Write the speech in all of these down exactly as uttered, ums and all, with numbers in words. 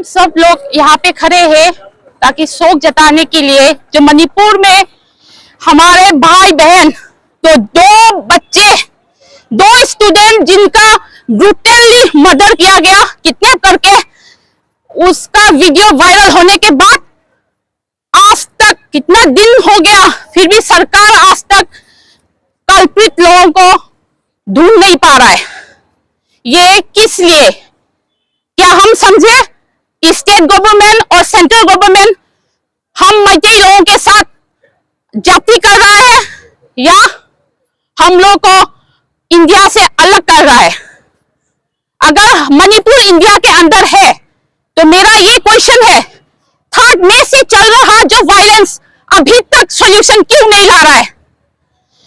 सब लोग यहाँ पे खड़े हैं ताकि शोक जताने के लिए, जो मणिपुर में हमारे भाई बहन, तो दो बच्चे, दो स्टूडेंट जिनका ब्रूटली मर्डर किया गया, किडनैप करके, उसका वीडियो वायरल होने के बाद आज तक कितना दिन हो गया, फिर भी सरकार आज तक कल्प्रिट लोगों को ढूंढ नहीं पा रहा है। ये किस लिए? क्या हम समझे कि स्टेट गवर्नमेंट और सेंट्रल गवर्नमेंट हम मैतेई लोगों के साथ जाति कर रहा है, या हम लोग को इंडिया से अलग कर रहा है? अगर मणिपुर इंडिया के अंदर है, तो मेरा ये क्वेश्चन है, थर्ड मई से चल रहा जो वायलेंस, अभी तक सॉल्यूशन क्यों नहीं ला रहा है?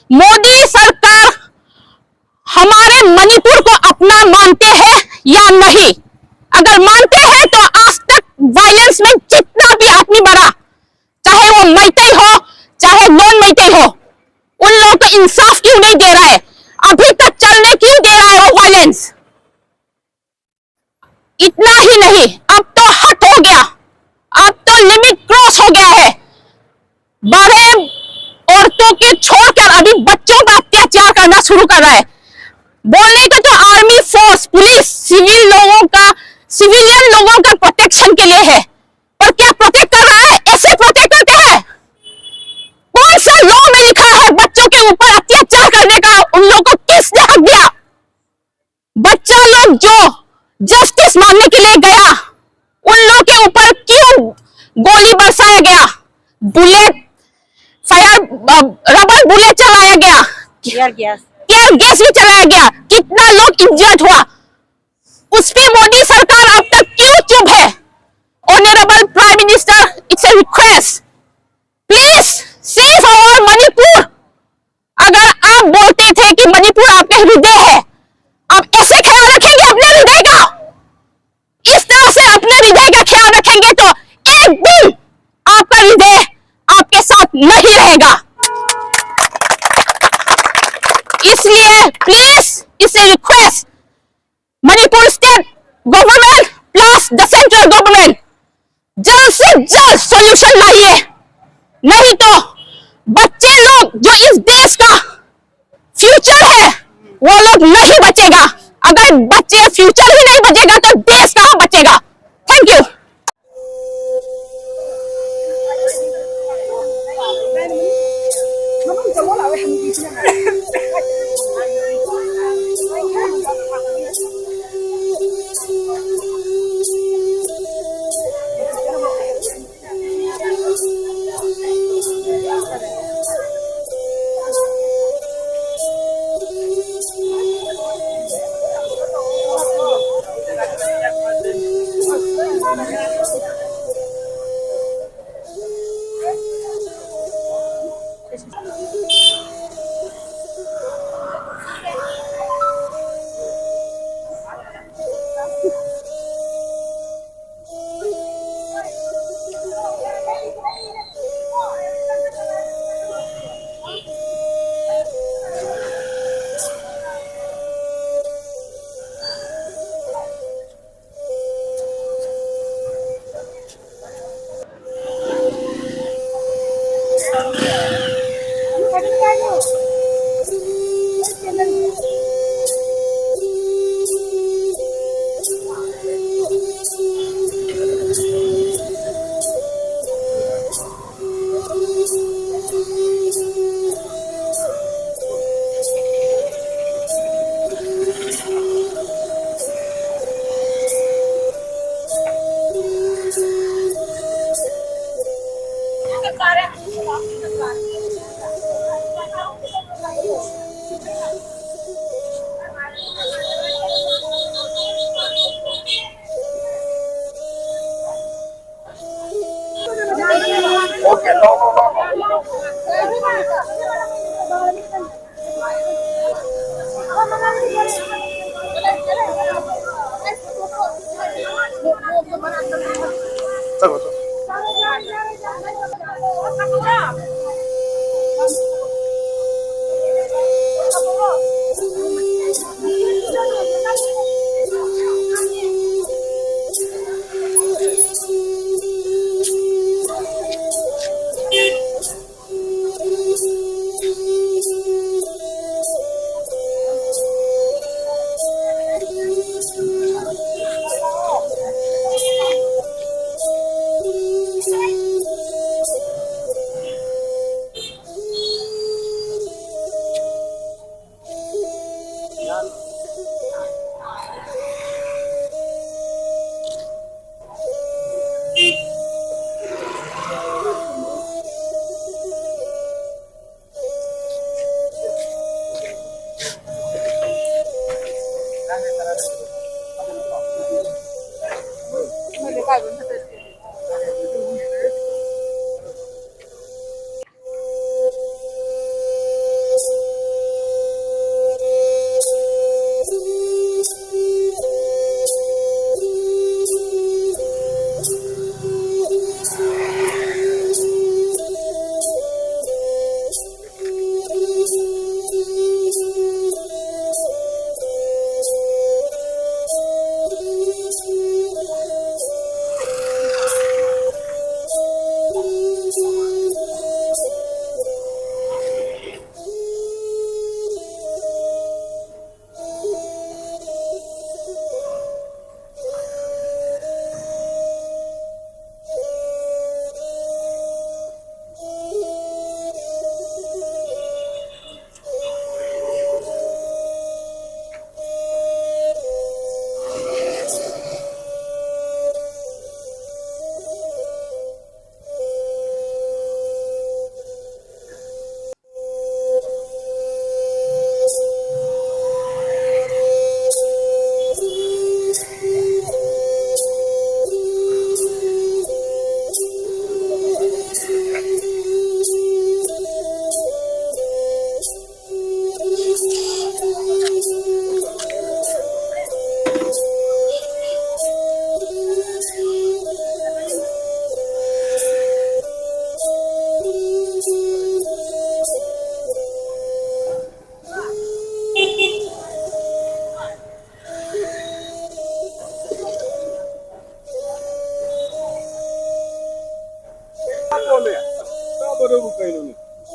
मोदी सरकार हमारे मणिपुर को अपना मानते हैं या नहीं? अगर मानते हैं, तो आज तक वायलेंस में जितना भी आदमी मरा, चाहे वो मैतेई हो, चाहे नॉन मैतेई हो, उन लोगों को इंसाफ क्यों नहीं दे रहा है? अभी तक चलने क्यों दे रहा है वो वायलेंस? इतना ही नहीं, अब तो हद हो गया, अब तो लिमिट क्रॉस हो गया है। बड़े औरतों के छोड़कर अभी बच्चों का अत्याचार करना शुरू कर रहा है। बोलने का तो आर्मी फोर्स, पुलिस, सिविल लोगों का, सिविलियन लोगों का प्रोटेक्शन के लिए है, पर क्या प्रोटेक्ट कर रहा है? ऐसे प्रोटेक्ट करते हैं? कौन सा लॉ में लिखा है बच्चों के ऊपर अत्याचार करने का? उन लोगों को किसने हक दिया? बच्चा लोग जो जस्टिस मांगने के लिए गया, उन लोग के ऊपर क्यों गोली बरसाया गया? बुलेट फायर, रबर बुलेट चलाया गया, टीयर गैस टीयर गैस भी चलाया गया, कितना लोग इंजर्ड हुआ, उस पे मोदी सरकार अब तक क्यों चुप है? Honorable Prime Minister, it's a request, please save our Manipur. अगर आप बोलते थे कि मणिपुर आपका हृदय है, आप ऐसे ख्याल रखेंगे अपने हृदय का, इस तरह से अपने हृदय का ख्याल रखेंगे, तो एक दिन आपका हृदय आपके साथ नहीं रहेगा। इसलिए प्लीज, इसे request, Manipur state government plus request the central government, जल्द से जल्द सॉल्यूशन लाइए, नहीं तो बच्चे लोग जो इस देश का फ्यूचर है, वो लोग नहीं बचेगा। अगर बच्चे फ्यूचर ही नहीं बचेगा तो देश कहाँ बचेगा? Thank you.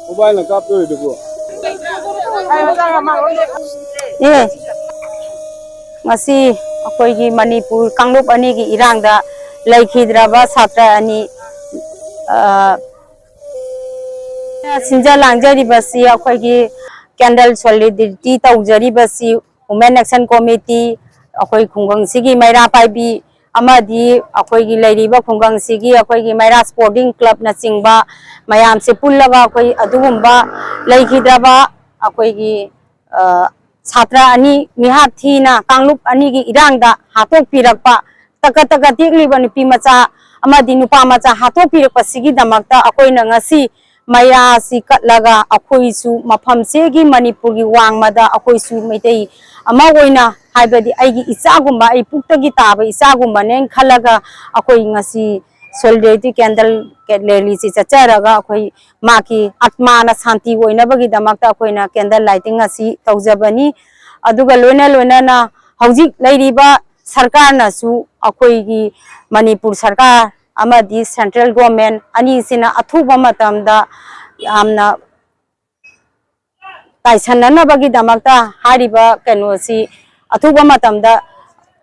ꯃꯣꯕꯥꯏꯜꯅ ꯀꯥꯞꯇꯣꯔꯤꯗꯨꯕꯨ? ꯑꯦ, ꯉꯁꯤ ꯑꯩꯈꯣꯏꯒꯤ ꯃꯅꯤꯄꯨꯔ ꯀꯥꯡꯂꯨꯞ ꯑꯅꯤꯒꯤ ꯏꯔꯥꯡꯗ ꯂꯩꯈꯤꯗ꯭ꯔꯕ ꯁꯥꯇ꯭ꯔ ꯑꯅꯤ, ꯑ, ꯁꯤꯟꯖ ꯂꯥꯡꯖꯔꯤꯕꯁꯤ ꯑꯩꯈꯣꯏꯒꯤ candle solidarity ꯇꯧꯖꯔꯤꯕꯁꯤ Women Action Committee, ꯑꯩꯈꯣꯏ ꯈꯨꯡꯒꯪꯁꯤꯒꯤ ꯃꯩꯔꯥ ꯄꯥꯏꯕꯤ ꯑꯃꯗꯤ ꯑꯩꯈꯣꯏꯒꯤ ꯂꯩꯔꯤꯕ ꯈꯨꯡꯒꯪꯁꯤꯒꯤ ꯑꯩꯈꯣꯏꯒꯤ ꯃꯩꯔꯥ Sporting Clubꯅꯆꯤꯡꯕ ꯃꯌꯥꯝꯁꯦ ꯄꯨꯜꯂꯒ ꯑꯩꯈꯣꯏ ꯑꯗꯨꯒꯨꯝꯕ ꯂꯩꯈꯤꯗ꯭ꯔꯕ ꯑꯩꯈꯣꯏꯒꯤ, ꯑ, ꯁꯥꯇ꯭ꯔ ꯑꯅꯤ ꯃꯤꯍꯥꯠ ꯊꯤꯅ ꯀꯥꯡꯂꯨꯞ ꯑꯅꯤꯒꯤ ꯏꯔꯥꯡꯗ ꯍꯥꯠꯇꯣꯛꯄꯤꯔꯛꯄ ꯇꯀ ꯇꯀ ꯇꯦꯛꯂꯤꯕ ꯅꯨꯄꯤ ꯃꯆꯥ ꯑꯃꯗꯤ ꯅꯨꯄꯥ ꯃꯆꯥ ꯍꯥꯠꯇꯣꯛꯄꯤꯔꯛꯄꯁꯤꯒꯤꯗꯃꯛꯇ ꯑꯩꯈꯣꯏꯅ ꯉꯁꯤ ꯃꯩꯔꯥꯁꯤ ꯀꯠꯂꯒ ꯑꯩꯈꯣꯏꯁꯨ ꯃꯐꯝꯁꯤꯒꯤ ꯃꯅꯤꯄꯨꯔꯒꯤ ꯋꯥꯡꯃꯗ ꯑꯩꯈꯣꯏꯁꯨ ꯃꯩꯇꯩ ꯑꯃ ꯑꯣꯏꯅ, ꯍꯥꯏꯕꯗꯤ ꯑꯩꯒꯤ ꯏꯆꯥꯒꯨꯝꯕ, ꯑꯩ ꯄꯨꯛꯇꯒꯤ ꯇꯥꯕ ꯏꯆꯥꯒꯨꯝꯕꯅꯦꯅ ꯈꯜꯂꯒ ꯑꯩꯈꯣꯏ ꯉꯁꯤ solidarity candle ꯔꯦꯂꯤꯁꯤ ꯆꯠꯆꯔꯒ ꯑꯩꯈꯣꯏ ꯃꯥꯒꯤ ꯑꯥꯠꯃꯥꯅ ꯁꯥꯟꯇꯤ ꯑꯣꯏꯅꯕꯒꯤꯗꯃꯛꯇ ꯑꯩꯈꯣꯏꯅ candle lighting ꯑꯁꯤ ꯇꯧꯖꯕꯅꯤ꯫ ꯑꯗꯨꯒ ꯂꯣꯏꯅ ꯂꯣꯏꯅꯅ ꯍꯧꯖꯤꯛ ꯂꯩꯔꯤꯕ ꯁꯔꯀꯥꯔꯅꯁꯨ, ꯑꯩꯈꯣꯏꯒꯤ ꯃꯅꯤꯄꯨꯔ ꯁꯔꯀꯥꯔ ꯑꯃꯗꯤ central government ꯑꯅꯤꯁꯤꯅ ꯑꯊꯨꯕ ꯃꯇꯝꯗ ꯌꯥꯝꯅ ꯇꯥꯏꯁꯟꯅꯅꯕꯒꯤꯗꯃꯛꯇ ꯍꯥꯏꯔꯤꯕ ꯀꯩꯅꯣꯁꯤ ꯑꯊꯨꯕ ꯃꯇꯝꯗ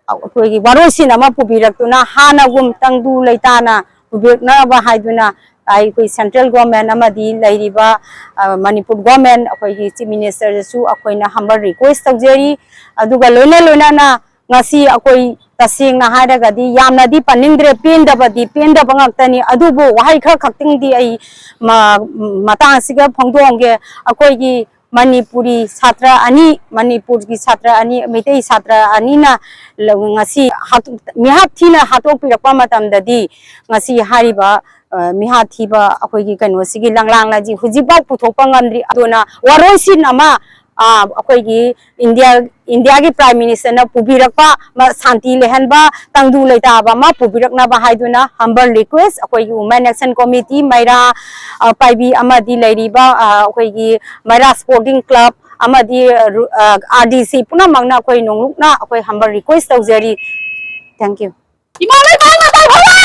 ꯑꯩꯈꯣꯏꯒꯤ ꯋꯥꯔꯣꯏꯁꯤꯟ ꯑꯃ ꯄꯨꯕꯤꯔꯛꯇꯨꯅ ꯍꯥꯟꯅꯒꯨꯝ ꯇꯪꯗꯨ ꯂꯩꯇꯥꯅ ꯄꯨꯕꯤꯔꯛꯅꯕ ꯍꯥꯏꯗꯨꯅ ꯑꯩꯈꯣꯏ central government ꯑꯃꯗꯤ ꯂꯩꯔꯤꯕ, ꯑ, ꯃꯅꯤꯄꯨꯔ government, ꯑꯩꯈꯣꯏꯒꯤ chief ministerꯗꯁꯨ ꯑꯩꯈꯣꯏꯅ humble request ꯇꯧꯖꯔꯤ꯫ ꯑꯗꯨꯒ ꯂꯣꯏꯅ ꯂꯣꯏꯅꯅ ꯉꯁꯤ ꯑꯩꯈꯣꯏ ꯇꯁꯦꯡꯅ ꯍꯥꯏꯔꯒꯗꯤ ꯌꯥꯝꯅꯗꯤ ꯄꯟꯅꯤꯡꯗ꯭ꯔꯦ, ꯄꯦꯟꯗꯕꯗꯤ ꯄꯦꯟꯗꯕ ꯉꯥꯛꯇꯅꯤ꯫ ꯑꯗꯨꯕꯨ ꯋꯥꯍꯩ ꯈꯔ ꯈꯛꯇꯪꯗꯤ ꯑꯩ ꯃ-, ꯃꯇꯥꯡ ꯑꯁꯤꯒ ꯐꯣꯡꯗꯣꯛꯑꯝꯒꯦ꯫ ꯑꯩꯈꯣꯏꯒꯤ ꯃꯅꯤꯄꯨꯔꯤ ꯁꯥꯇ꯭ꯔ ꯑꯅꯤ, ꯃꯅꯤꯄꯨꯔꯒꯤ ꯁꯥꯇ꯭ꯔ ꯑꯅꯤ, ꯃꯩꯇꯩ ꯁꯥꯇ꯭ꯔ ꯑꯅꯤꯅ ꯂ-, ꯉꯁꯤ ꯍꯥꯠ-, ꯃꯤꯍꯥꯠ ꯊꯤꯅ ꯍꯥꯠꯇꯣꯛꯄꯤꯔꯛꯄ ꯃꯇꯝꯗꯗꯤ ꯉꯁꯤ ꯍꯥꯏꯔꯤꯕ, ꯑ, ꯃꯤꯍꯥꯠ ꯊꯤꯕ ꯑꯩꯈꯣꯏꯒꯤ ꯀꯩꯅꯣꯁꯤꯒꯤ ꯂꯪꯂꯥꯡ ꯑꯁꯤ ꯍꯧꯖꯤꯛꯐꯥꯎ ꯄꯨꯊꯣꯛꯄ ꯉꯝꯗ꯭ꯔꯤ꯫ ꯑꯗꯨꯅ ꯋꯥꯔꯣꯏꯁꯤꯟ ꯑꯃ, ꯑ, ꯑꯩꯈꯣꯏꯒꯤ ꯏꯟꯗꯤꯌꯥ, ꯏꯟꯗꯤꯌꯥꯒꯤ prime ministerꯅ ꯄꯨꯕꯤꯔꯛꯄ ꯃ-, ꯁꯥꯟꯇꯤ ꯂꯩꯍꯟꯕ, ꯇꯪꯗꯨ ꯂꯩꯇꯥꯕ ꯑꯃ ꯄꯨꯕꯤꯔꯛꯅꯕ ꯍꯥꯏꯗꯨꯅ humble request ꯑꯩꯈꯣꯏꯒꯤ Women Action Committee, ꯃꯩꯔꯥ, ꯑ, ꯄꯥꯏꯕꯤ ꯑꯃꯗꯤ ꯂꯩꯔꯤꯕ, ꯑ, ꯑꯩꯈꯣꯏꯒꯤ ꯃꯩꯔꯥ Sporting Club ꯑꯃꯗꯤ, ꯑ, ꯔꯨ-, ꯑ, RDC ꯄꯨꯝꯅꯃꯛꯅ ꯑꯩꯈꯣꯏ ꯅꯣꯡꯂꯨꯛꯅ ꯑꯩꯈꯣꯏ humble request ꯇꯧꯖꯔꯤ꯫ Thank you꯫ ꯏꯃꯥ ꯂꯩꯕꯥꯛ ꯃꯇꯧ ꯐꯕ!